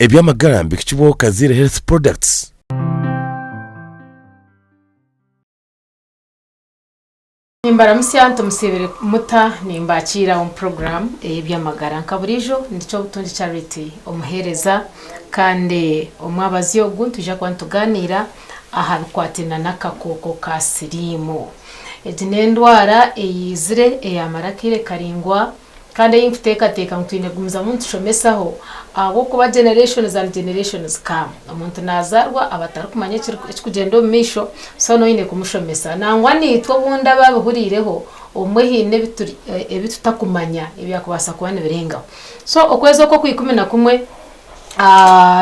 Eby'amagara nibihikibwaho Kaziire Health Products. Nimbaramutsya nti musiibire muta nimbakiira omu puroguraamu ey'eby'amagara. Nka buriijo ndi Kyobutungi Charity omuheereza kandi omwabazyo ogu nitwija kuba nitugaaniira aha bikwatiraine n'akakooko ka siriimu. Egi n'endwara eyaizire eyaamara akaire karaingwa Kandi ei nkuteekateeka ngu twine kugumizamu nitushomesaho ahabw'okuba generations and generations come. Omuntu naazaarwa aba atarikumanya ekirikugyenda omu maisho, so noine kumushomesa. Nangwa naitwe obundi abaabihuriireho, obumwe haine ebi tutakumanya ebyakubaasa kuba nibirengaho. So okwezi oku okw'ikumi na kumwe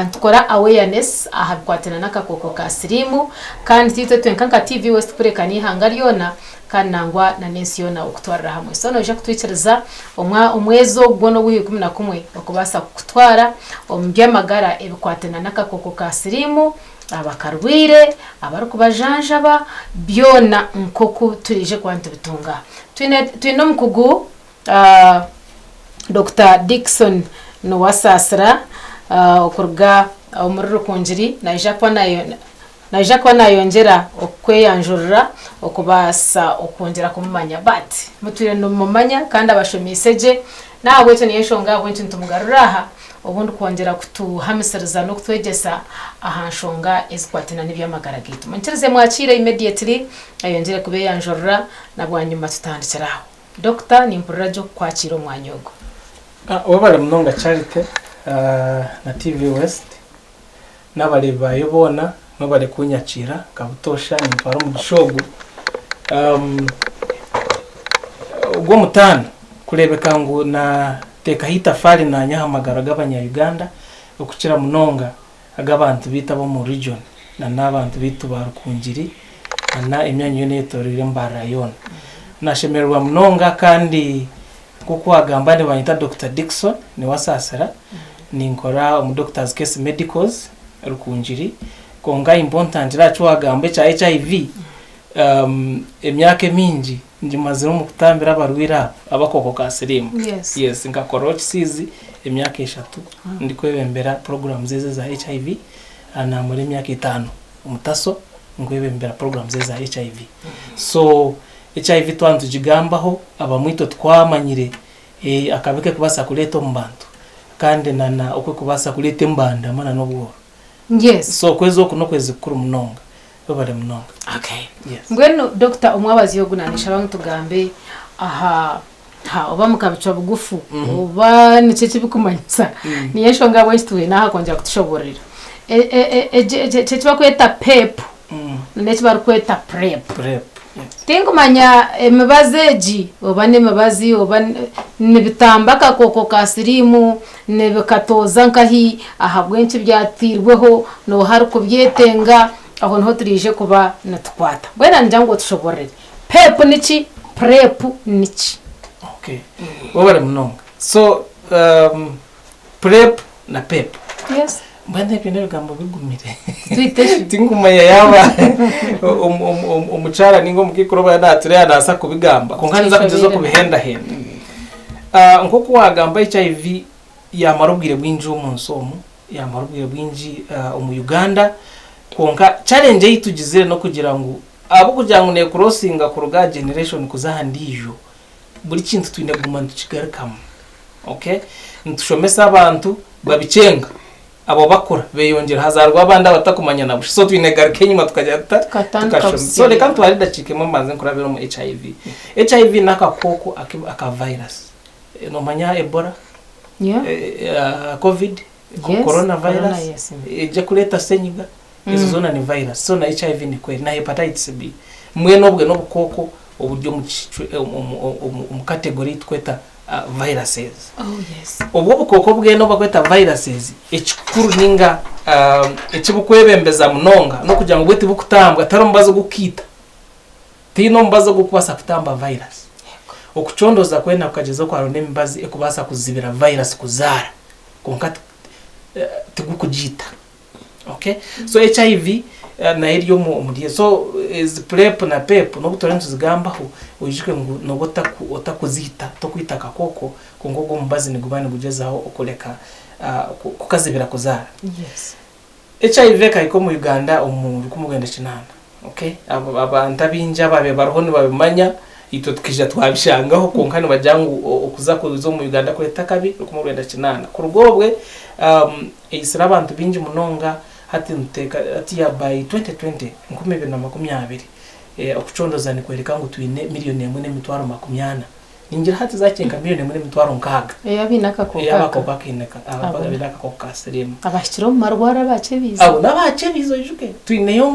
nitukora awareness aha bikwatiraine n'akakooko ka siriimu kandi tiitwe twenka nka TV West kureka n'eihanga ryona kandi nangwa na n'ensi yoona okutwarira hamwe. So noija kutwikiriza omwezi ogu gwona ogw'Ikumina-kumwe okubaasa kukutwara omu by'amagara ebikwatiraine n'akakooko ka siriimu, abakarwaire, abarikubajanjaba, byona nk'oku turaije kuba nitubitunga. Twine twine omukugu Dokita Dickson Nuwasaasira okuruga omuri Rukungiri naija kuba Naija kuba nayongyera okukweyanjurira okubaasa okwongyera kumumanya. But mutwire nimumumanya kandi abashomeise gye, n'ahabw'ekyo niyo enshonga ahabw'enki nitumugarura aha obundi kwongyera kutuhamisiriza n'okutwegyesa aha nshonga ezikwataine n'eby'amagara gaitu. Munyikirize mwakiire immediately ayongyere kubeeyanjurira na bwanyima tutandikire aho. Doctor, nimpurira gye okukwakiira omu mwanya ogu. Webare munonga Charity na TV West. N'abareebi baayo boona mwebare kunyakiira nka butoosha nintwara omugisha ogu ogw'omutaano kureebeka ngu naateekaho eitafaari naanye aha magara g'abanya Uganda okukira munonga ag'abantu baitu ab'omu region na n'abantu baitu ba Rukungiri na n'emyanya yoona eyetooroire Mbarara yoona. Nashemererwa munonga kandi Nk'oku waagamba nibanyeta Dokita Dickson Niwasaasira, ninkora omu Doctors Case Medicals Rukungiri, kwonka important aha ki waagamba ekya HIV, emyaka emingi ngimazire omu kutambira abarwaire abo ab'akakooko ka siriimu. Yes, nkakoraho Kisiizi emyaka eshatu ndikwebembera programs ezi eza HIV, naamara emyaka etaano omu Taso nkwebembera programs eza HIV. So HIV twaba nitugigambaho abamwe itwe twamanyire akabi aku erikubaasa kureeta omu bantu kandi na na oku erikubaasa kureeta embandama na n'obworo. Yes. So okwezi oku n'okwezi kukuru munonga. Webare munonga. Okay. Yes. Mbwenu doctor omwabazyo ogu naninshaba ngu tugambe aha ha oba mukabicwa bugufu oba niki ekibikumanyisa niyo enshonga ahabw'enki twine aha kwongyera kutushoboororera. E- e- e- egi eki eki barikweta PEP n'eki barikweta PrEP. PrEP. Tinkumanya emibazi egi oba n'emibazi oba nibitamba akakooko ka siriimu, nibikatooza nkahi, ahabw'enki byatairweho, n'oha arikubyetenga, aho niho turaije kuba nitukwata. Mbwenu ningira ngu otushoboororere. PEP niki? PrEP niki? Okay. Webare munonga. So, um, PrEP na PEP. Yes. Mbwenu ebyo n'ebigambo bigumire. Twite shi. Tinkumanya yaaba omukyara ninga omukaikuru oba naatureeba naasa kubigamba kwonka ninza kugyezaho kubihendahenda. Ah, Nk'oku waagamba HIV yaamara obwire bwingi omu nsi omu, yaamara obwire bwingi ah, omu Uganda, kwonka challenge ei tugizire n'okugira ngu ahabw'okugira ngu neecrossinga kuruga aha generation kuza aha ndiijo, buri kintu twine kuguma nitukigarukamu. Okay? Nitushomesa abantu babikyenga, abo bakura beyongyera hazaarwa abandi abatakumanya na busha. So twine kugaruka enyima tukagira tuta? Tukatandika Tukashoma. busya. So reka ntware edakiika emwe mbanze nkurabire omu HIV. HIV n'akakooko aka virus. Nomanya Ebola? Yeah. Covid? Yes, Corona virus? corona, yes. Ejja kureeta senyiga. Ezo zoona ni virus. So na HIV nikwo eri na hepatitis B. Mbwenu obwe n'obukooko oburi omu kicwe omu category ei turikweta viruses. Oh yes. Obwo obukooko bwena obu barikweta viruses, ekikuru ninga eki burikwebembeza munonga n'okugira ngu bwo tibukutambwa, tihariho omubazi ogurikukiita. Tihaine omubazi ogurikubaasa kutamba virus. Okucondooza kwena kukagyezaho kuharonda emibazi erikubaasa kuzibira virus kuzaara kwonka tigurikugiita. Okay? So HIV nayo eri omu omuri so ezi PrEP na PEP n'obu turiyo nituzigambaho oijuke ngu nooba otaku otakuziita tokwita akakooko kwonka ogwo omubazi niguba nigugyezaho okureka kukazibira kuzaara. Yes. HIV ekahika omu Uganda omu rukumi rwenda kinaana. Okay? Abantu abaingi abaabaire bariho nibabimanya, itwe tukaija twabishangaho kwonka nibagira ngu okuza kuza omu Uganda kureeta akabi 1908. Kuruga obwe eitsire abantu baingi munonga hati nituteeka hati ya by 2020, 2020, okucoondoza nikworeka ngu twine miriyoni emwe n'emitwaro makumi ana. Ningira hati zaakiri nka miriyoni emwe n'emitwaro nkaaga Ey'abaine akakooko aka. Ey'abakooko akaine abaine akakooko ka siriimu. Abahikire omu marwaro abaakyebiize. Abo n'abaakyebiize oijuke twineyo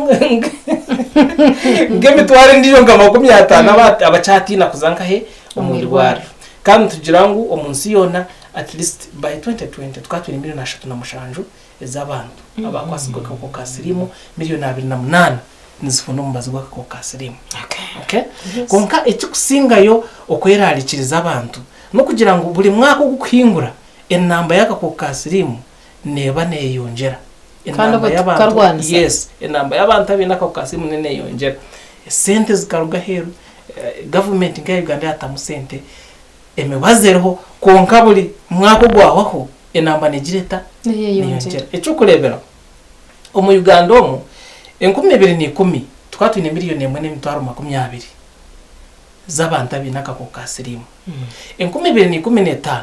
nk'emitwaro endiijo nka makumi ataano abakyatiina kuza nkahe omu irwariro. Kandi nitugira ngu omu nsi yoona at least by 2020 tukaba twine miriyoni ashatu na mushanju ez'abantu abakwatsirwe akakooko ka siriimu, miriyoni abiri na munaana nizifuna omubazi gw'akakooko ka siriimu. Okay? Kwonka ekirikusingayo okwerarikiriza abantu n'okugira ngu buri mwaka ogukuhingura enamba y'akakooko ka siriimu neeba neeyeyongyera. Kandi obwo Enamba y'abantu tikukarwanisa. yes, enamba y'abantu abaine akakooko ka siriimu neeyeyongyera. Esente zikaruga aheeru, gavumenti nk'eya Uganda yaatamu sente, emibazi eriho kwonka buri mwaka ogwahwaho enamba neegira eta? Neyeyongyera. Eky'okureeberaho, omu Uganda omu, 2010 tukaba twine miriyoni emwe n'emitwaro 20 z'abantu abaine akakooko ka siriimu. 2015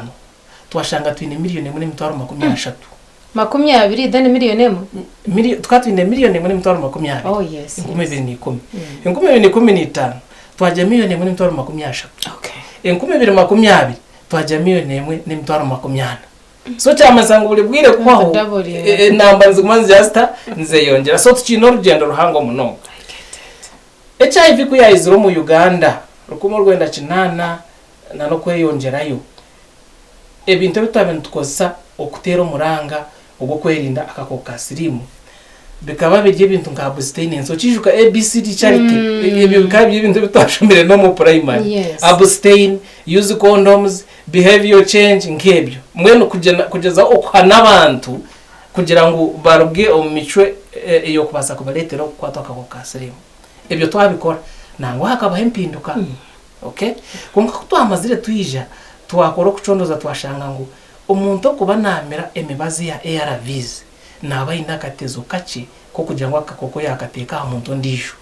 twashanga twine miriyoni emwe n'emitwaro 30. 20 then miriyoni emwe? Tukaba twine miriyoni emwe n'emitwaro 20. Oh yes. 2010. 2015 twagira miriyoni emwe n'emitwaro 30. 2020 twagira miriyoni emwe n'emitwaro 40. So kyamanyisa ngu buri bwire kuhwaho enamba niziguma nizigira zita? Nizeyongyera. So tukiine orugyendo ruhango munonga. HIV ku yaizire omu Uganda 1980 n'okweyongyerayo, ebintu ebi twabaire nitukozesa okuteera omuranga ogw'okwerinda akakooko ka siriimu bikaba biri ebintu nka abstinence. Okiijuka ABCD Charity? Ebyo bikaba biri ebintu ebi twashomire n'omu primary. Abstain, use condoms, behaviour change nk'ebyo. Mbwenu kugyezaho okuhana abantu kugira ngu baruge omu micwe ey'okubaasa kubareetera okukwatwa akakooko ka siriimu. Ebyo twabikora nangwa hakabaho empinduka. Okay? Kwonka ku twamazire twija twakora okucondoza twashanga ngu omuntu okuba naamira emibazi ya ARVs naaba aine akatezo kakye k'okugira ngu akakooko yaakateeka aha muntu ondiijo.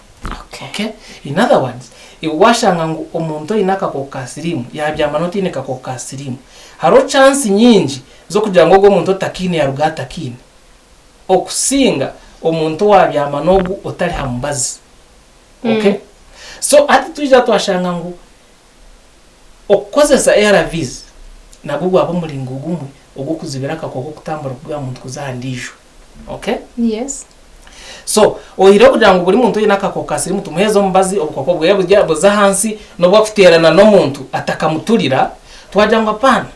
Okay? In other words, iwe waashanga ngu omuntu oine akakooko ka siriimu yaabyama n'otaine kakooko ka siriimu, hariho chance nyingi z'okugira ngu ogwo omuntu otakaine yaarugaho atakaine okusinga omuntu owaabyama n'ogu otari ha mubazi. Okay? So hati twija twashanga ngu okukozesa ARVs nagwo gwaba omuringo gumwe ogw'okuzibira akakooko kutambura kuruga aha muntu kuza aha ndiijo. Okay? Yes. So oihireho kugira ngu buri muntu oine akakooko ka siriimu tumuheereze omubazi obukooko bweye burya buze ahansi n'obu akuteerana n'omuntu atakamuturira, twagira ngu apaana.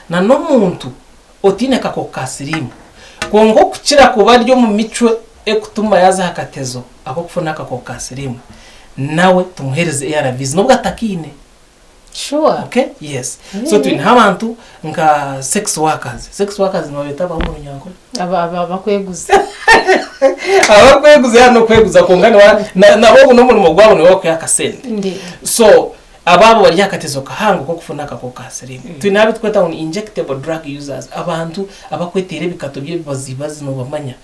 Na n'omuntu otaine kakooko ka siriimu kwonka okukira kuba ari omu micwe ekutuma yaaza aha katezo ak'okufuna akakooko ka siriimu, nawe tumuheereze ARVs n'obu atakaine. Sure. Okay? Yes. So twineho abantu nka sex workers. Sex workers nibabeeta abaha omu Runyankore? Aba aba abakweguza. Abakweguza yaaba n'okweguza kwonka niba nabo ogu n'omurimo gwabo nibo barikwiha akasente. Ndi. So Abo abo bari aha katezo kahango k'okufuna akakooko ka siriimu. Twine abu turikweta ngu ni injectable drug users, abantu abakweteera ebikato by'ebibazibazi noobamanya,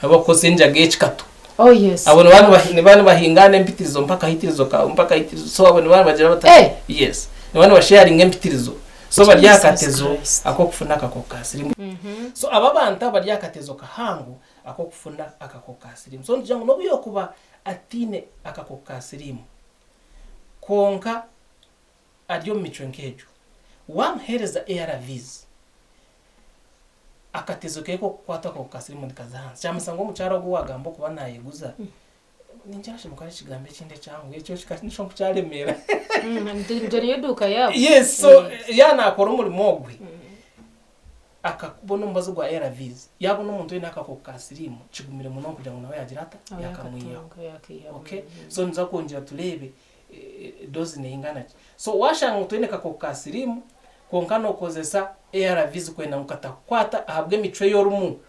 abakukozesa enjaga y'ekikato. Oh yes. Abo nibaba nibahingaana empitirizo mpaka ahitirizo kaawe mpaka ahitirizo so abo nibaba nibagira bata? Eh! Yes. Nibaba nibasheyaringa empitirizo. So bari aha Jesus katezo Christ. ak'okufuna akakooko ka siriimu. So abo abantu abari aha katezo kahango ak'okufuna akakooko ka siriimu. So nitugira ngu n'obu yookuba ataine akakooko ka siriimu, Kwonka ari omu micwe nk'egyo, waamuheereza ARVs, akatezo ke k'okukwatwa akahuka ka siriimu nikaza ahansi. Kyamanyisa ngu omukyara ogu owaagamba okuba naayeguza, ningira shi mukore ekigambo ekindi ekyanguhi, ekyo kika nikyo nkukyaremeera. Nigyo niyo eduuka yaabo. Yes, so yaaba naakora omurimo ogwe, Akakubona omubazi gwa ARVs, yabona omuntu oine akakooko ka siriimu, kigumire munonga kugira ngu nawe yagira ata? Nawe Yakamwihaho. yakatunga, yakaihaho. Okay? So nituza kwongyera tureebe dose neingana ki. So washanga ngu toine kakooko ka siriimu, kwonka nokozesa ARVs kwenda ngu katakukwata ahabw'emicwe ei orimu.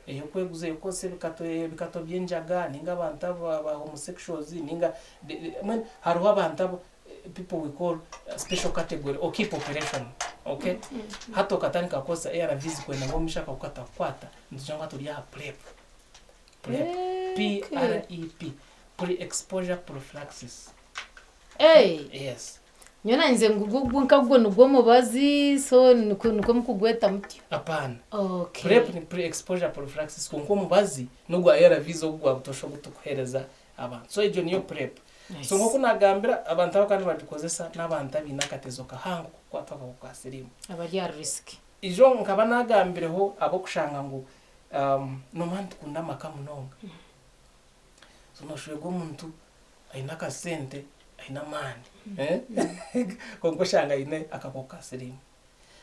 Ey'okweguza ey'okukozesa ebikato ebikato by'enjaga ninga abantu aba aba homosexuals ninga mbwenu hariho abantu abu people we call special category or key population okay hati okatandika kukozesa ARVs kwenda ngu omumaisho akahuka katakukwata nitugira ngu hati ori aha prep prep PREP pre exposure prophylaxis yes. Nyowe nangizire ngu gwo nka gwo nigwo mubazi so nikwo nikwo mukugweta mutyo. Apaana. Okay. PrEP ni pre-exposure prophylaxis kwonka omubazi n'ogwa ARVs ogu gwa butoosha ogu turikuheereza abantu. So egyo niyo PrEP. Nice. So nk'oku naagambira, abantu aba kandi nibagikozesa n'abantu abaine akatezo kahango k'okukwatwa akakooko ka siriimu. Abari aha risk. Ijo nkaba naagambireho ab'okushanga ngu noomanya nitukunda amaka munonga. So nooshwerwa omuntu aine akasente aine amaani kwonka oshanga aine akakooko ka siriimu.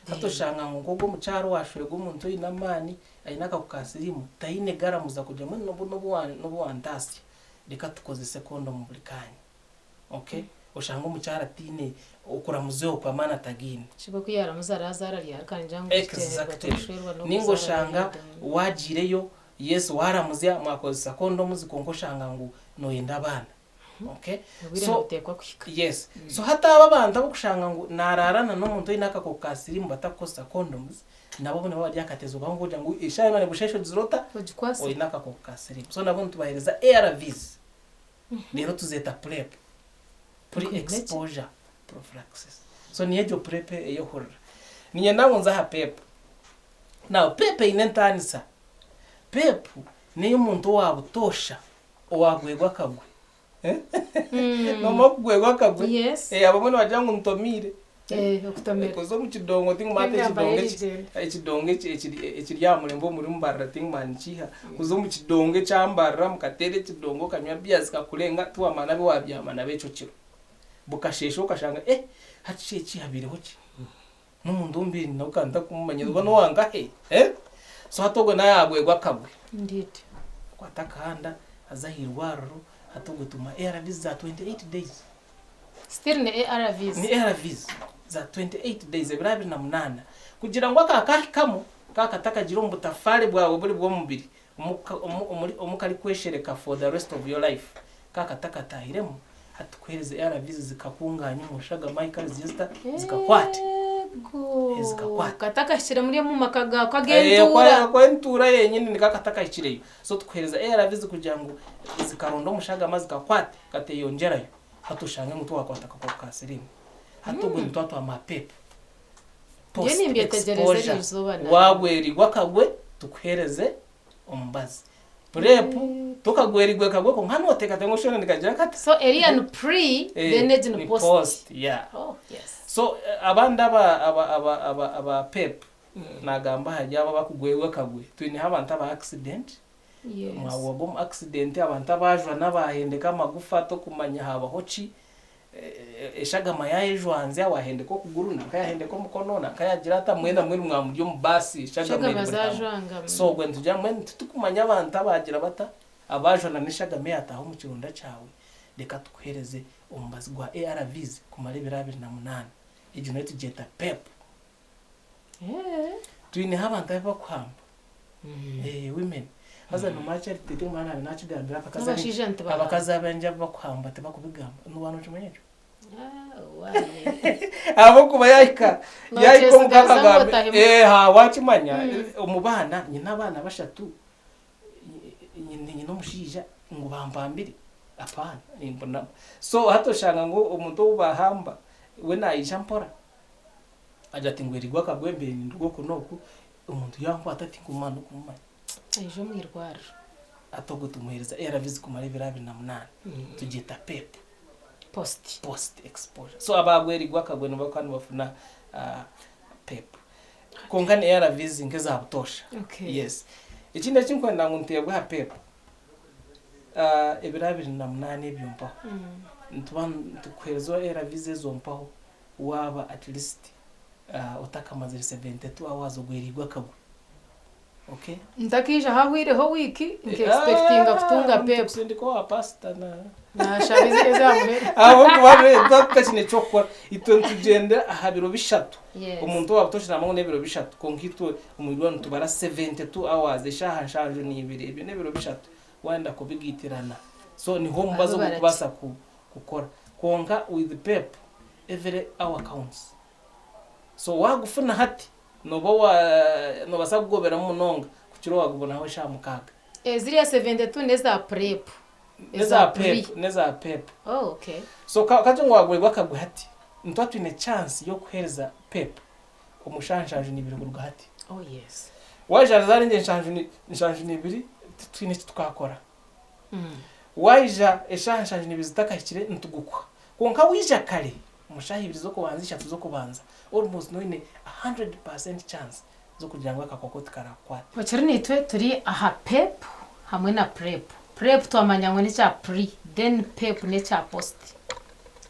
Hati oshanga ngu nk'ogwo omukyara owashwerwa omuntu oine amaani aine akakooko ka siriimu taine garamuza kugira mbwenu n'obu n'obu n'obu wantaasya reka tukozese kondomu buri kaanya. Okay oshanga omukyara ataine okuramuza okwo amaani atagaine. Shiba ku yaaramuza araazaara ryari kandi ningira ngu ekigyendererwa Exactly. ky'okushwerwa Ninga n'okuzaara oshanga ryari. waagiireyo yes waaramuzya mwakozesa kondomuzi kwonka oshanga ngu nooyenda abaana. Okay Obwire so nibuteekwa kuhika. yes so hati abo abantu abokushanga ngu nararana n'omuntu oine akakooko ka siriimu batakukozesa condoms nabo bo nibaba bari aha katezo kamwe kokugira ngu eshaaha yoona nibusheesha ogizire ota Ogikwasire. oine akakooko ka siriimu so nabo nitubaheereza ARVs reero tuzeeta PrEP pre exposure prophylaxis so niyo egyo PrEP eyohurira niinyenda ngu nze aha PEP now PEP eine entaanisa PEP n'ey'omuntu owa butoosha Owaagwegwa akagwe. Noomanya okugwegwa akagwe? Yes. Eh, abamwe nibagira ngu ntomiire. Eh, okutomera. Kuza omu kidongo tingumanya hati Engamba ekidongo eki y'erigyenda. ekidongo eki ekiri ekiri aha murembe omuri Mbarara tingumanya nikiiha. Kuza omu kidongo ekya Mbarara mukateera ekidongo okanywa biya zikakurenga tiwamanya n'abu waabyama nabo ekyo kiro. Bukasheesha okashanga eh hati shi eki habaireho ki? N'omuntu ou mbaire nyine kandi ntakumumanya oba n'owankahe? Eh? So hati ogwo nawe yaagwegwa akagwe. Indeed. Akwata akahanda aza aha irwariro, hati ogwo tumuha ARVs za 28 days. Still ni ARVs? Ni ARVs za 28 days, ebiro 28, kugira ngu aka kaahikamu, kaakatakagira omu butafaari bwawe buri bw'omubiri, omu omu omuri omu karikweshereka for the rest of your life, kaakatakataahiremu, Hati tukuheereze ARVs zikakunganya omu shagama ahi kare ziija zita zikakwate. Eego. Eh, zikakwata. Katakahikire muri omu maka gaawe Eh, k'agentuura. kwa- kwentuura yenyini niko akatakahikirireyo. So tukuheereza ARVs kugira ngu zikaronda omu shagama zikakwate kateyongyerayo. Hati oshange ngu tiwakwata akakooko ka siriimu. Hati obwo nituba twamuha PEP. Nyowe Post nimbyetegyereza exposure. eriizooba naanye. Wagwerigwa akagwe tukuheereze omubazi. Prep tokagwerigwe kagwe kwonka noteekateeka ngu shoona nikagira kata. So eriya ni pre then egi ni post. Post yeah. Oh yes. So abandi aba aba aba aba aba pep nagamba ahari abo abakugwerwa akagwe twineho abantu aba accident Yes. mwagwa omu accident abantu abajwa n'abahendeka amagufa tokumanya habaho ki Eshagama yayejwanzya wahendeka okuguru nanka yahendeka omukono nanka yagira ata mwena mwenu mwaba muri omu baasi eshagama eri Eshagama buri hamwe. zajwanga. So obwe nitugira mbwenu titukumanya abantu abagira bata abajwa na n'eshagama eyataaha omu kironda kyawe reka tukuhereze omubazi gwa ARVs kumara ebiro 28 egyo nayo tugyeta PEP. Eh. Twineho abantu abu bakuhamba women haza nomanya Charity tingumanya naabe nakigambire abakazi abaingi N'abashaija nitibahamba. abakazi abaingi abu bakuhamba tibakubigamba noba nokimanya ekyo? Ah, owaaye. Ahabw'okuba yahika yahika omuka Nookyesigariza ngu akagamba otahemu. eh ha wakimanya omu baana nyine abaana bashatu nyine nyine omushaija ngu bampambire apaana nimbonabona so hati oshanga ngu omuntu ou bahamba we naija mpora Agira ati, Ngwerigwe akagwa embere ninduga oku n'oku, omuntu yankwata tinkumanya n'okumumanya. Aija omu irwariro. Hati ogwo tumuheereza ARVs kumara ebiro 28, tugyeta PEP. Post. Post exposure. So abaagwerigwe akagwe nibo bakuba nibafuna PEP. Kwonka ni ARVs nk'eza butoosha. Okay. Yes. Ekindi eki ndikwenda ngu nteebwe aha PEP, ebiro 28 ebyo mpaho, nituba nitukuheereza ARVs ezo mpaho, Waaba at least otakamazire 72 hours ogweriirwe akagwe. Okay. Ntakaija hahwireho wiiki nka expectinga kutunga pep. Nitukusindika owa pastor na. Nashaba ezamuheru. Ahabw'okuba tutakine eky'okukora itwe nitugyendera aha biro bishatu. Yes. Omuntu owa butoosha naamanya ngu n'ebiro bishatu kwonka itwe omu irwariro nitubara 72 hours eshaaha nshanju n'ibiri ebyo n'ebiro bishatu waayenda kubigaitirana. So niho omubazi Abe ogu orikubaasa kukora. Kwonka with pep every hour counts. So waagufuna hati Nooba wa noobaasa kugoberamu munonga kukira owaagubonaho eshaaha mukaaga. Ziriya 72 n'eza prep. N'eza pep, n'eza pep. Oh, okay. So ka kagire ngu waagwegwa akagwe hati, nituba twine chance y'okuheereza pep omu shaaha nshanju n'ibiri kuruga hati. Oh, yes. Waija zaarengye nshanju ni nshanju n'ibiri, titwine eki tukaakora. Waija eshaaha nshanju n'ibiri zitakahikire, nitugukuha. Kwonka waija kare, Omu shaaha ibiri z'okubanza ishatu z'okubanza, almost nooba oine a 100% chance z'okugira ngu akakooko tikarakukwate. Okiri naitwe turi aha pep hamwe na prep. Prep twamanya ngu nekya pre then pep nekya post.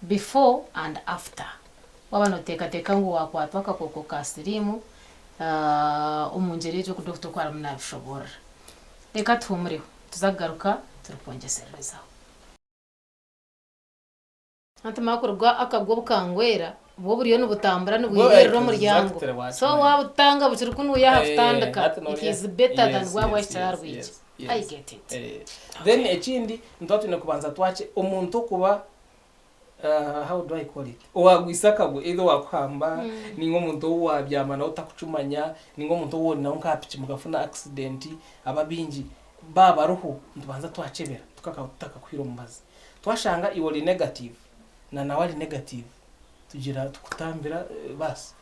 Before and after. Waba notekateka ngu wakwatwa akakooko ka siriimu omu ngyeri egyo oku dokita oku arimu nabishoborora. Reka tuhumureho tuza kugaruka turikwongyesererezaho. Hati mara kuruga akagwa obukangwera bwo buriyo nibutambura nibwirira omuryango so wabutanga bukiri kunuya aha kutandika it is better than bwaba bwahikire aha rwigi I get it. Then ekindi nituba twine kubanza twakye omuntu okuba how do I call it owagwisa akagwe either owakuhamba ninga omuntu ou wabyama nawe otakucumanya ninga omuntu ou ori nawe nka aha piki mukafuna accident abo abaingi baaba bariho nitubanza twakyebera tutakakuhaire omubazi. Twashanga iwe ori negative na nawe ari negative tugira tukutambira baasi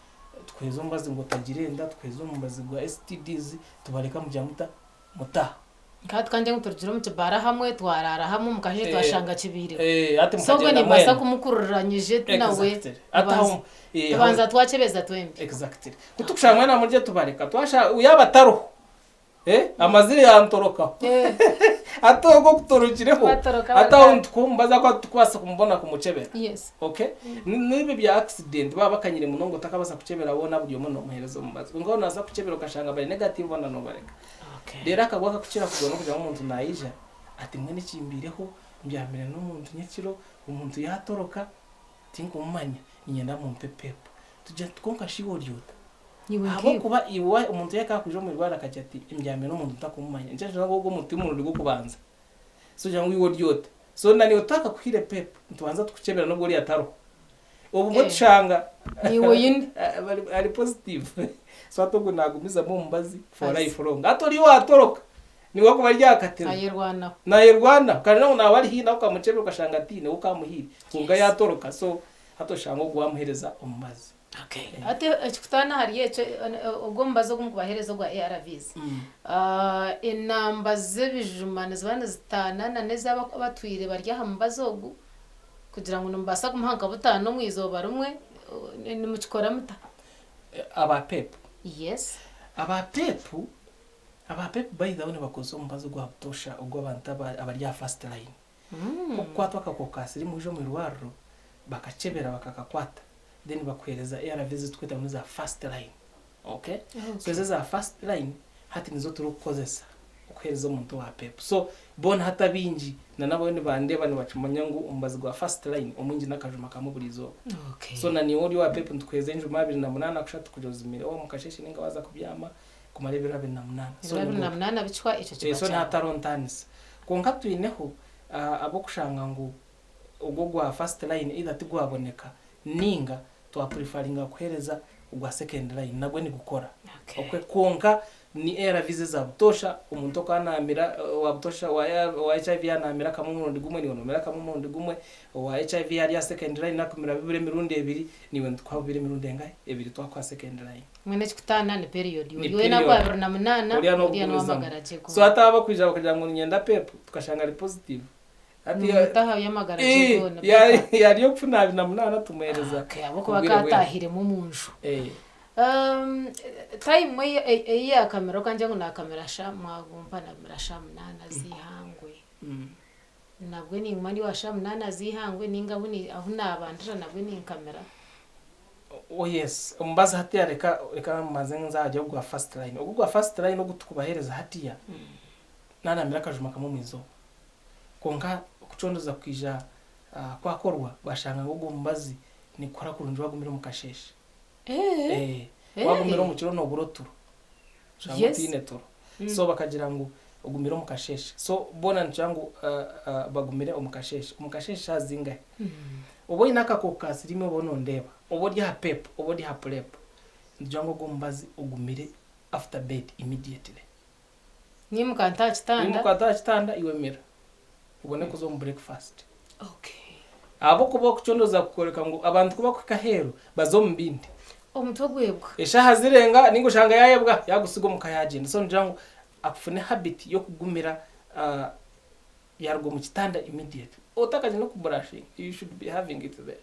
tukuheereza omubazi ngu otagira enda, tukuheereza omubazi gwa STDs tubareka mugira muta? Mutaha. Nka hati kangire ngu turugire omu kibaara hamwe twaraara hamwe omu kasheeshe twashanga kibaireho. Hati So obwe mukagenda nimbaasa mwena. kumukurura nyije nawe Exactly. Hati aho tubanza twakyebeza twembi. Exactly. Ku tukushanga mwena murye tubareka twashanga yaaba atariho Amazire yantorokaho. Hati ogwo okutorokireho, Watoroka hati aho wataha. nitukumbaza ahakuba titukubaasa kumubona kumukyebera. Yes. Okay? N'ebi bya accident baaba bakanyire munonga otakabaasa kukyebera boona buri omwe noomuheereza omubazi. Kwonka waaba noobaasa kukyebera okashanga bari negative boona noobareka. Okay. Reero akagwa akakukira kugwa n'okugira ngu omuntu naija ati mbwenu ekimbaireho mbyamire n'omuntu nyekiro, omuntu yaatoroka tinkumumanya, niinyenda mumpe pep. Tugira tuti kwonka shi iwe ori ota? Iwe nkaiwe. Ahabw'okuba iwe omuntu yaahika aha kwija omu irwariro akagira ati, Mbyamire n'omuntu ntakumumanya, nikyo nikyo ngu ogwo omuntu ti murundi gw'okubanza. So ogira ngu iwe ori ota? So na naiwe tutakakuhaire pep, nitubanza tukukyebera n'obu oriya atariho. Obumwe Eh. tushanga Niiwe oine. bari ari positive. So hati ogwo naagumizamu omubazi for Azi. life long. Hati oriya owaatoroka, niiwe arikuba ari aha katebe. Ayerwanaho. Naayerwanaho. Kandi nawe naaba ari haihi nawe okamukyebera okashanga atiine, we okaamuhaire. Kwonka Yes. yaatoroka. So hati oshanga ogwo waamuheereza omubazi. Okay. Hati ekikutaana ahari ekyo, ogwo omubazi ogu mukubaheereza ogwa ARVs, enamba z'ebijuma niziba nizitaana na n'ez'abo abatwire bari aha mubazi ogu kugira ngu nimubaasa kumuha nka butaano omu izooba rimwe, nimukikora muta? Aba PEP? Yes. Aba PEP, aba PEP by the way nibakozesa omubazi ogwa butoosha ogw'abantu abari aha first line. Okukwatwa akakooko ka sirimu waija omu irwariro bakakyebera bakakakwata then bakuheereza ARVs ezi turikweta ngu neza first line okay so ezo eza first line hati nizo turikukozesa okuheereza omuntu owa pep so boona hati abaingi na nabo nibandeeba nibakimanya ngu omubazi gwa first line omwingi n'akajuma kamwe buri izooba so na niiwe ori owa pep nitukuheereza enjuma 28 kushatu kugira ozimireho omu kasheeshe ninga waaza kubyama kumara ebiro 28 so Ebiro abiri nibwo na munaana bicwa ekyo kiba so kyahwa. nihatariho ntaanisa kwonka twineho ab'okushanga ngu ogwo ogwa first line either tigwaboneka ninga twa preferringa kuhereza ogwa second line nagwe nigukora okay kwonka ni ARVs eza butoosha omuntu oku anamira owa butoosha owa HIV yanamira kamwe omurundi gumwe niiwe nomira kamwe omurundi gumwe owa HIV yari aha second line akumira bibiri emirundi ebiri niiwe nitukuha bubiri emirundi engahi ebiri twakuha second line. Mbwenu ekikutaana ni period Ni ori weena period. ku 28 Oriya oriya n'okugumizamu. n'owamagara gye So goona. hati aba bakwija bakagira ngu niinyenda pep tukashanga ari positive Hati ya- Nimutaho aby'amagara gye Eh, goona. ya- better. yari okufuna 28 tumuheereza Okay, ahabw'okuba obwire bwena. akaatahiremu omu nju. Eh, Time ei yaakamira okangye ngu naakamira sha mwagumpa naamira shaaha munaana z'eihangwe. Nabwe ninguma ndi owa shaaha munaana z'eihangwe ninga ahu naabandira nabwe ninkamira. Oh yes, omubazi hatiya reka reka mbanze nze ahari ogwa first line. Ogu ogwa first line ogu tukubahereza hatiya, nanamira akajuma kamwe omu izooba. Kwonka okucondoza kwija kwakorwa bashanga ngu ogwo mubazi nigukora kurungi wagumira omu kasheeshe. Eh, Eh, wagumira omu kiro nobura oturo. Oshanga otiine turo. So bakagira ngu ogumire omu kasheeshe. So boona nikigira ngu bagumire omu kasheeshe. Omu kasheeshe shaaha zingahi? Oba oine akakooko ka siriimu oba nondeeba, oba ori aha PEP oba ori aha PrEP, nitugira ngu ogwo omubazi ogumire after bed immediately. Nyimuka nte aha kitanda. Imuka nte aha kitanda iwe mira obone kuza omu breakfast. Ahabw'okuba okucondooza kukworeka ngu abantu ku bakuhika aheeru baza omu bindi. Omutwe gwebwa. Eshaaha zirenga ninga oshanga yaayebwa yaagutsiga omuka yaagyenda. So nigira ngu akufune habit y'okugumira yaaruga omu kitanda immediately. Otakagyenda n'okuburashinga you should be having it there.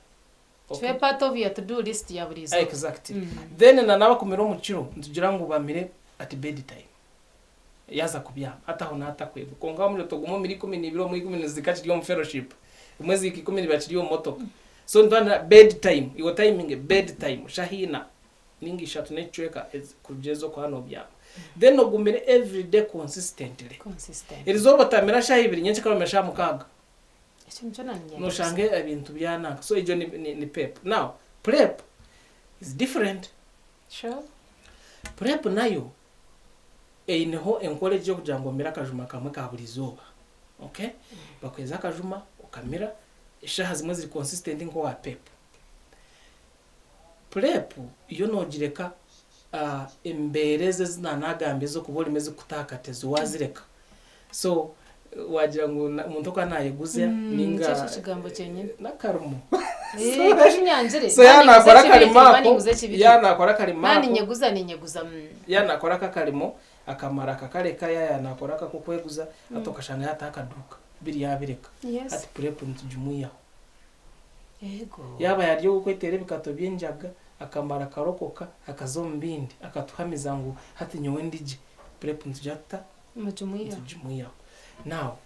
Kibe part of your to do list ya buri izooba. Exactly. Then na n'abakumira omu kiro nitugira ngu bamire at bed time. Yaaza kubyama ataho naatakwebwa. Kwonka wamugira oti ogume omire 12 obumwe ikumi nizihika akiri omu fellowship, obumwe zihika 12 akiri omu motoka. So nituba bed time, iwe otayiminge bed time shaaha ina ninga ishatu n'ekicweka kurugiirira ezi orikuba noobyama. Then ogumire everyday consistently. Consistently. Erizooba otamira shaaha ibiri nyenkya omire shaaha mukaaga. Ekyo nikyo naanye Noshanga ebintu byananka. So egyo ni PEP. Now PrEP is different. Sure. PrEP nayo eineho enkora egi y'okugira ngu omire akajuma kamwe ka buri izooba. Okay? Bakuheereza akajuma okamira, eshaaha zimwe ziri consistent nk'owa PEP. PrEP yo noogireka embeera ezi ezi naanagambire ez'okuba orimu ezikukutaakatiza waazireka. So waagira ngu omuntu okuba naayeguza nainga. Nikyo ekigambo kyenyini. N'akarimo. Kakinyangire. So yaaba naakora akarimo ako, yaaba naakora akarimo ako. Naaba ninyeguza, ninyeguza. Yaaba naakora ako akarimo, akamara akakareka, yaaba naakora ako ak'okweguza, hati okashanga yaataho akaduuka, biri yaabireka. Hati PrEP nitugimwihaho. Yaaba yari ow'okweteera ebikato by'enjaga, akamara akarokoka akaza omu bindi, akatuhamiza ngu hati nyowe ndi gye, PrEP nitugira tuta? Nitugimwihaho. Now,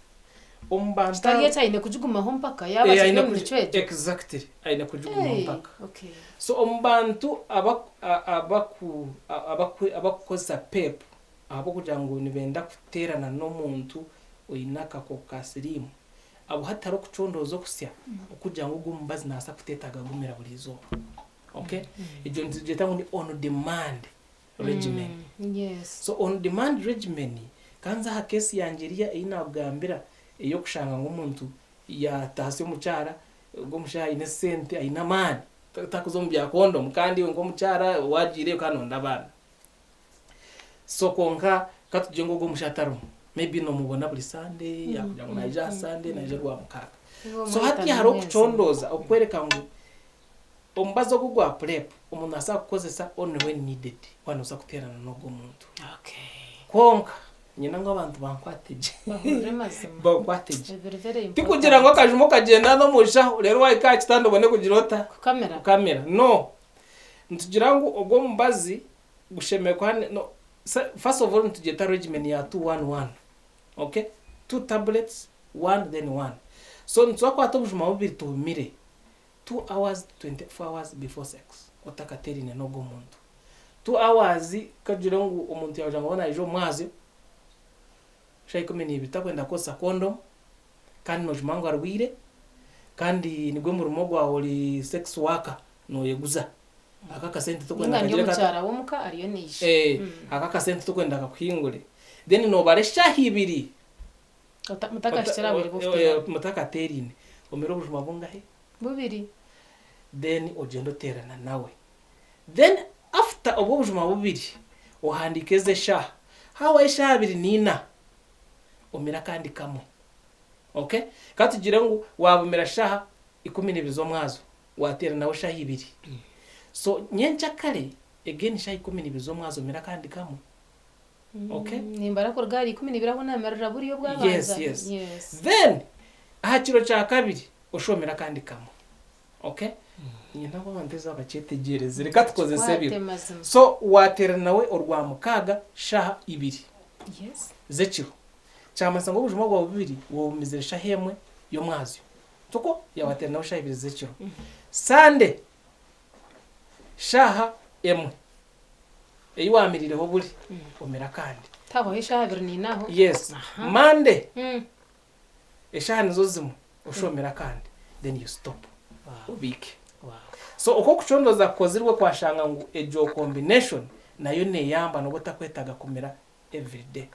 omu bantu Kitari abo. ekyo aine kugigumaho mpaka yaaba Eh, akiri aine omu kugi micwe egyo? Exactly, aine kugigumaho Hey, mpaka. okay. So omu bantu abaku abaku abaku abakukozesa PEP ahabw'okugira ngu nibenda kuteerana n'omuntu oine akakooko ka siriimu, Aho hatariho okucondooza okusya okugira ngu ogu omubazi nabaasa kuteetaaga kugumira buri izooba. Okay? Egyo nitugyeta ngu ni on demand regimen. So on demand regimen, ka nze aha case yangye eriya ei naakugambira ey'okushanga ngu omuntu yaataasya omukyara, ogwo omushaija aine esente, aine amaani, takuza omu bya kondomu kandi iwe nk'omukyara waagiireyo kandi nooyenda abaana. So kwonka katugire ngu ogwo omushaija tarimu maybe nomubona buri Sunday yakugira ngu naija aha Sunday naija rwamukaaga. So hati hariho okucondooza okukworeka ngu omubazi ogu ogwa PrEP omuntu nabaasa kugukozesa only when needed waaba nooza kuteerana n'ogwo omuntu. Kwonka niinyenda ngu abantu bankwate gye bankwate gye. Tikugira ngu akajuma okagyenda n'omu nshaho reero waahika aha kitanda obone kugira ota? Kukamira. No. Nitugira ngu ogwo omubazi Gushemereire kuba no first of all nitugyeta regimen ya 2-1-1 ok two tablets one then one so nituza kukwata obujuma bubiri tubumire 2 hours to 24 hours before sex otakaterine n'ogwo omuntu 2 hours kagire ngu omuntu yagira ngu naija omu mwazyo shaaha 12 takwenda kukozesa condom kandi nokimanya ngu arwaire kandi nigwo murimo gwawe ori sex worker noyeguza. Aka akasente tokwenda Ninga ndi kagire kata. omukyara w'omuka ariyo naija. Eh, aka akasente tokwenda kakuhingure. Then nobara eshaaha ibiri. Ota, mutakahikire aha bwire bw'okuteerana. Mutakateeraine. Omire obujuma bungahi? Bubiri. Then ogyende oteerana nawe. Then after obwo obujuma bubiri, ohandiike ezo eshaaha. Hahwaho eshaaha abiri na ina, omire akandi kamwe. Okay? Katugire ngu waabumira shaaha 12 z'omwazo. Wateera nawe shaaha ibiri. So nyenkyakare again shaaha 12 z'omwazyo omire akandi kamwe. Okay? Nimbara kuruga ahari 12 ahu namirira buriya obwabanza. Yes, yes. Yes. Then aha kiro kya kabiri oshube omire akandi kamwe. Okay? Niinyenda ngu abantu eizooba bakyetegyereze. Reka tukozese Tukikwate ebiro. mazima. So wateera nawe Orwamukaaga shaaha ibiri Yes. z'ekiro. Kyamanyisa ngu obujuma bwawe bubiri wabumizire shaaha emwe y'omwazyo. Tikwo? Yaabateera nabo shaaha ibiri z'ekiro. Sande, Shaaha emwe ei waamiriireho buri, omire akandi. Tihahwaho eshaaha abiri na ina aho. Yes. Monday, eshaaha nizo zimwe, oshushe omire akandi. Then you stop. Obiike. So oku okucondooza kukozirwe kwashanga ngu egyo combination nayo neeyamba nooba otakwetaaga kumira everyday.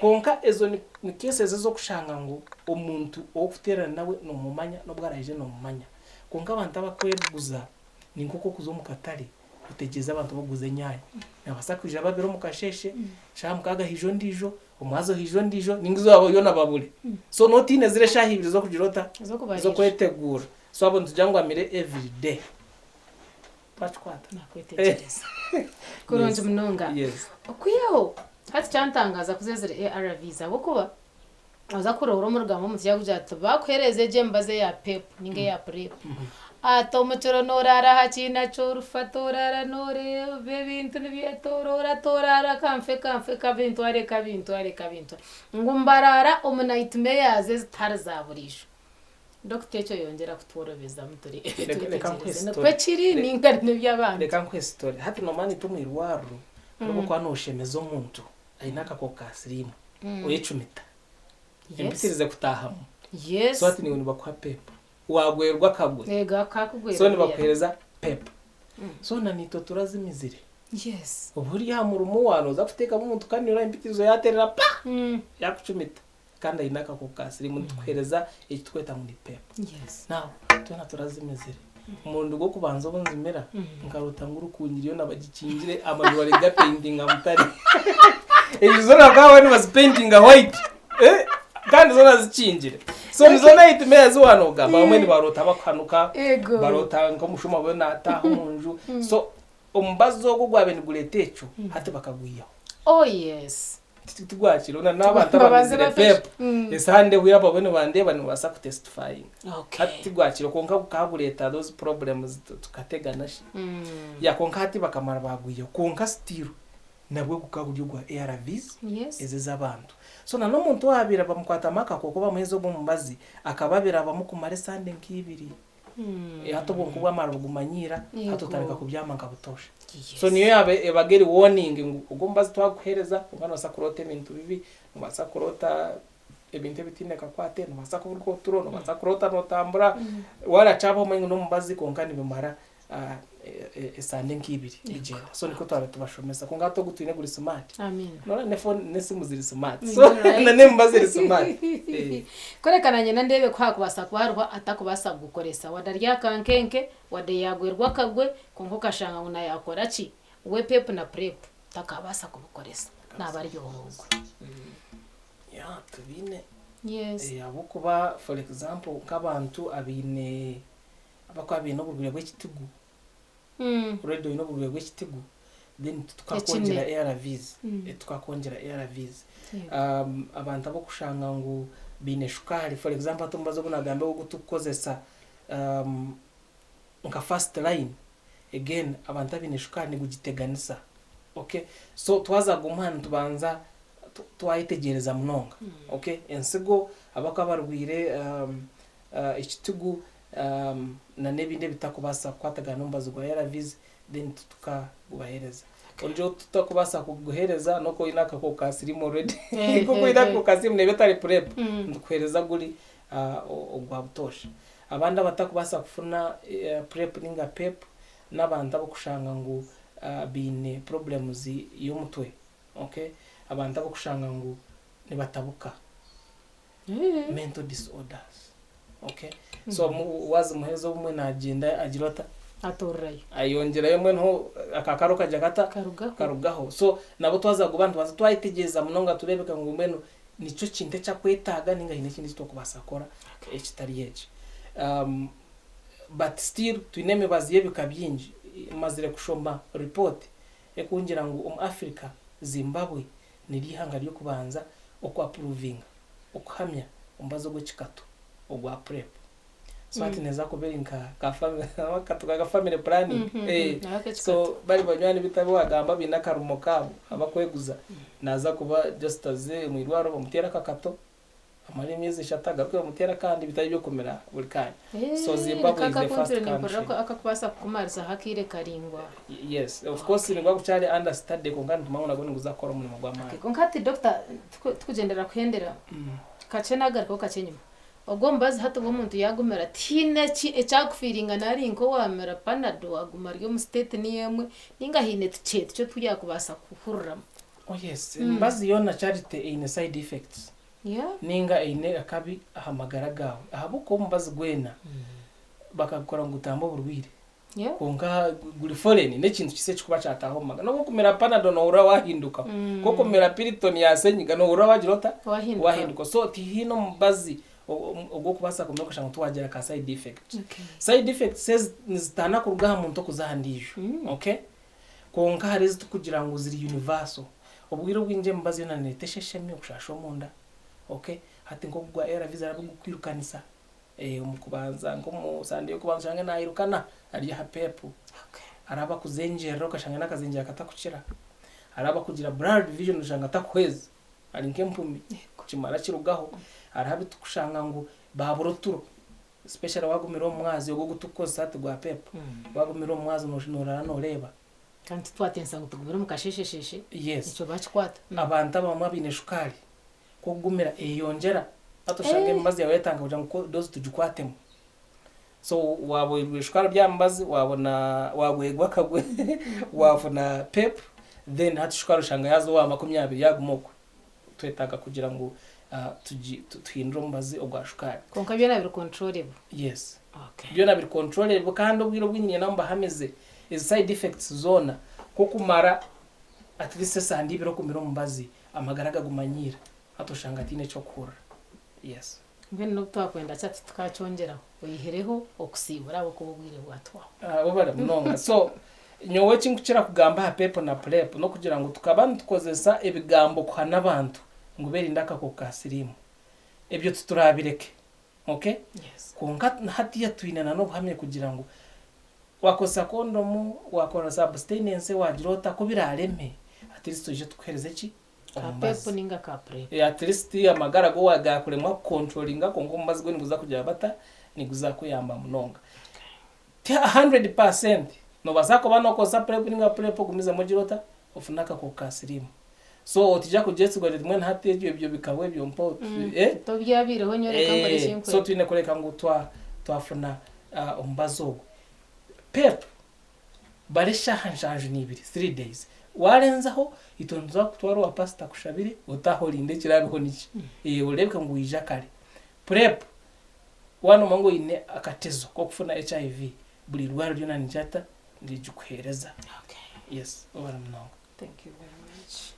Kwonka ezo ni cases ez'okushanga ngu omuntu ow'okuteerana nawe noomumanya n'obu araije noomumanya. Kwonka abantu abakweguza ni nk'oku okuza omu katare otegyereze abantu b'okuguza enyaanya. Nibabaasa kwija babiri omu kasheeshe, shaaha mukaaga haija ondiijo, omwazo haija ondiijo nainga eizooba ryona babure. So nooba otaine ziri eshaaha ibiri z'okugira ota? Z'okweteguura. So abo nitugira ngu bamire everyday. Twakikwata? Nakwetegyereza. Kurungi munonga. Yes. Okwihaho hati kyantangaza ku zezire ARVs ahabw'okuba oza kuroora omu rugamba omuntu yakugira ati bakuhereza egyo emibazi eya pep ninga eya prep ati omukiro noraara aha kiina ky'orufa toraara noreeba ebintu nibyetoroora toraara kanfe kanfe kabintware kabintware kabintware ngu nibaraara omu nightmares ezitari za buriijo. Dokita ekyo yongyera kutworobezamu tureebe Reka nkuhe twetegyereze story. nikwo kiri ninga n'eby'abandi. Reka nkuhe story. Hati noomanya itwe omu irwariro hariho obu okuba nooshemeza omuntu aine akakooko ka siriimu oyecumita Yes. empitirize kutaahamu. Yes. So hati naiwe nibakuha pep. Waagwerwa akagwe. Ego kakugwera So buriya. nibakuheereza pep. So na naitwe turazimizire. Yes. Obu ori aha murimo waaba nooza kuteekamu omuntu kanyura empitirizo yaaterera pa! Yaakucumita. Kandi aine akakooko ka siriimu nitukuheereza eki turikweta ngu ni pep. Yes. Now twena turazimizire. Omurundi gw'okubanza obu nzimira nkaroota ngu Rukungiri yoona bagikingire amaju bari kugapaintinga mutare. Enju zoona bakaba bariyo nibazipaintinga white eh, kandi zoona zikingire. So nizo nightmares ezi waanogamba abamwe nibaroota bakuhanuka, Ego. baroota nk'omushuma ariyo naataaha omu nju. So omubazi ogwo ogwabaire nigureeta ekyo hati bakagwihaho. Oh yes. Tigwakiriho na n'abantu Babanze abamizire bafeshe. pep esande ehwaire abamwe nibandeeba nibabaasa kutestifyinga. Okay. Hati tigwakiriho kwonka gukaba gureeta those problems tukategana shi. Yeah kwonka hati bakamara baagwihaho kwonka still nabwo gukaba guri ogwa ARVs Yes. ezi ez'abantu. So na n'omuntu owaabaire bamukwatamu akakooko bamuheeza ogwo omubazi akaba abirabamu kumara esande nk'ibiri. Hati obwonko bwamara bugumanyiira hati otandika kubyama nka butoosha. So niyo yaaba ebaga eri warning ngu ogu omubazi twagukuheereza kwonka noobaasa kuroota ebintu bibi, noobaasa kuroota ebintu ebitaine kakwate, noobaasa kuburwa oturo, noobaasa kuroota nootambura, waarakyaabaho omanye ngu n'omubazi kwonka nibimara esande nk'ibiri bigyenda. So nikwo twabaire tubashomesa kwonka hati ogu twine guri smart. Amiina. Noreeba n'efooni n'esimu ziri smart so na n'emibazi eri smart. Kureka nanye nandeebe ku hakubaasa kuba hariho atakubaasa kugukoresa wade ari akankenke, wade yaagwerwa akagwe kwonka okashanga ngu na yaakora ki, we pep na prep takabaasa kubukoresa naaba ari ogwo. Yeah tubiine. Yes. Ahabw'okuba for example nk'abantu abaine abakuba baine oburwaire bw'ekitigu, already oine oburwaire bw'ekitigu then titukakwongyera ARVs, titukakwongyera ARVs. Abantu ab'okushanga ngu baine shukaari for example hati omubazi ogu naagamba ogu turikukozesa nka first line again abantu abaine shukaari nigugiteganisa okay so twaza kuguma aha nitubanza twayetegyereza munonga okay ensigo abakuba barwaire ekitigu na n'ebindi ebitakubaasa kukwatagana n'omubazi gwa ARVs then titukagubaheereza. Ondiijo ou tutakubaasa kuguheereza n'oku oine akakooko ka siriimu already. Nk'oku oine akakooko ka siriimu neeba etari PrEP, nitukuheereza guri ogwa butoosha. Abandi abatakubaasa kufuna PrEP ninga PEP n'abantu ab'okushanga ngu baine problems y'omutwe, okay, abantu ab'okushanga ngu nibatabuka. Mental disorders okay so wazimuhereza obumwe nagyenda agira ata? Atorerayo. Ayongyerayo mbwenu ho aka karo kagya kata? Karugaho. Karugaho so nabo twaza kuba nitubanza twayetegyereza munonga turebeka ngu mbwenu nikyo kintu eki akwetaaga ninga haine ekindi eki turikubaasa kukora ekitari eki but still twine emibazi y'ebika bingi mazire kushoma report ekungira ngu omu Africa Zimbabwe niryo ihanga ry'okubanza oku approvinga, okuhamya, omubazi ogw'ekikato ogwa PrEP. So hati neeza kuba eri nka ka akakato ka family planning. So bari banywani beitu abu wagamba baine akarumo kaabo abakweguza, naaza kuba just aze omu irwariro bamuteere akakato. Amare emyezi eshatu agaruke bamuteere akandi bitari by'okumira buri kaanya. So Zimbabwe is the first Niko country. akakubaasa kukumarizaho akaire karaingwa. Yes, of course niguba gukyari under study kwonka nitumanya ngu nagwo niguza kukora omurimo gw'amaani. Kwonka hati doctor tukugyendera kuhendera kakye nagarukaho kakye enyima. Ogwo omubazi hati obu omuntu yagumira tihaine ekyakufiiringa nari nk'owamira panado aguma ari omu state niyo emwe ninga haine tukye tukye otu yakubaasa kuhuriramu? Oh yes, emibazi yoona Charity eine side effects ninga eine akabi aha magara gaawe ahabw'okuba omubazi gwena bakagukora ngu gutambe oburwaire kwonka guri foreign n'ekintu kisya ekirikuba kyataaha omu magara. N'obu orikumira panado noohurira waahinduka, ku orikumira piriton ya senyiga noohurira waagira ota? Waahinduka. So tihaine omubazi ogw'okubaasa kumira okashanga tiwaagira ka side effect. Side effects ezi nizitaana kuruga aha muntu okuza aha ndiijo, okay? Kwonka hariho ezi turikugira ngu ziri universal. Obwire obwingi emibazi yoona nereeta esheshemi, okushaasha omunda, okay? Hati nk'ogu gwa ARVs hariho abu gurikwirukanisa. Omu kubanza nk'omu sande y'okubanza oshange naayirukana ari aha PEP. Hariho abakuzengyerera okashanga n'akazengyera katakukira. Hariho abakugira blurred vision oshanga atakuhweza ari nk'empumi kimara kirugaho. Hariho abu turikushanga ngu baabura oturo especially waagumira omu mwazyo ogu oguturikukozesa hati gwa PEP, waagumira omu mwazyo nooraara nooreeba. Kandi titwatensa ngu tugumire omu kasheeshesheeshe, Yes. ekyo baakikwata. Abantu abamwe abaine shukaari Ku okugumira eyeyongyera hati oshanga emibazi yaawe yatandika kugira ngu dose tugikwatemu. So waaba oirwe shukaari ori aha mibazi, waabona waagwegwa akagwe, waafuna PEP, then hati shukaari oshanga yaaza owa makumyabiri yaaguma okwe. Twetaaga kugira ngu tuhindure omubazi ogwa shukaari. Kwonka byona biri controllable? Yes. Okay. Byona biri controllable kandi obwire obwingi niinyenda mbahamize ezi side effects zoona ku okumara at least esande ibiri okumira omubazi, Amagara gagumanyiira hati oshanga ataine eky'okuhurira. Yes. Mbwenu n'obu twakwenda ki hati tukakyongyeraho oihireho okusiibura ahabw'okuba obwire bwatwaho. Webale munonga. So nyowe eki nkukira kugamba aha PEP na PrEP n'okugira ngu tukaba nitukozesa ebigambo kuhana abantu ngu berinde akakooko ka siriimu. Ebyo titurabireke. Okay? Yes. Kwonka hatiya twine na n'obuhamya kugira ngu wakozesa kondomu, wakora abstinence, wagira ota, ku biraareme, at least twije tukuheereze ki? Ka PEP Omubazi. ninga ka PrEP. At least amagara go gaakuremwa kukontrolinga kwonka omubazi gwo niguza kugira bata? Niguza kuyamba munonga. Ti 100%, noobaasa kuba nookozesa PrEP ninga PrEP ogumizemu ogire ota? Ofune akakooko ka siriimu. So otija kugyetsigwa oti mbwenu hati ebyo ebyo bikahwa ebyo mpa oti eh. Tobyabiireho nyowe reka nkore eki So nkwenda. twine kureka ngu twa twafuna omubazi ogwo. PEP bara eshaaha nshanju n'ibiri, 3 days. Warenzaho itwe nituza kukutwara owa pastor akushabire otaahe orinde ekiraabeho niki. Oreebeke ngu waija kare. PrEP waaba nomanya ngu oine akatezo k'okufuna HIV buri irwariro ryona nirigira nirigikuheereza. Yes, webare munonga. Thank you very much.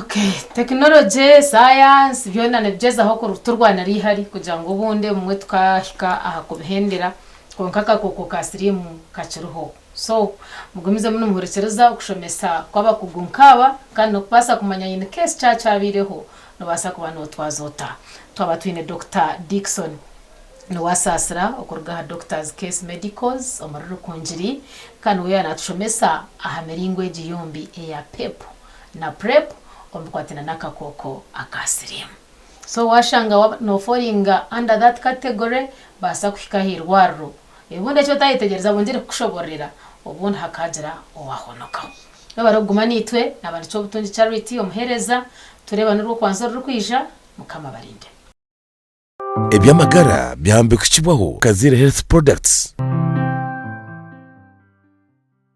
Okay, technology, science byona nibigyezaho kuturwanira eihari kugira ngu obundi obumwe tukahika aha kubihendera kwonka akakooko ka siriimu kakiriho. So mugumizemu nimuhurikiriza okushomesa kw'abakugu nk'aba kandi n'okubaasa kumanya in case kyaba kyabaireho nobaasa kuba notwaza ota. Twaba twine Dokita Dickson Niwasaasira okuruga aha Doctors Case Medicals omuri Rukungiri kandi niwe yaaba naatushomesa aha miringo egi yombi eya PEP na PrEP omu bikwatiraine n'akakooko aka siriimu. So waashanga waaba noforinga under that category baasa kuhika aha irwariro obundi eki otayetegyereza bongyere kukushobororera obundi hakaagira owaahonokaho. Webare kuguma naitwe, naaba ndi Kyobutungi Charity omuheereza, tureebane orw'okwanza orurikwija, Mukama abarinde. Eby'amagara byambikukibwaho Kaziire Health Products.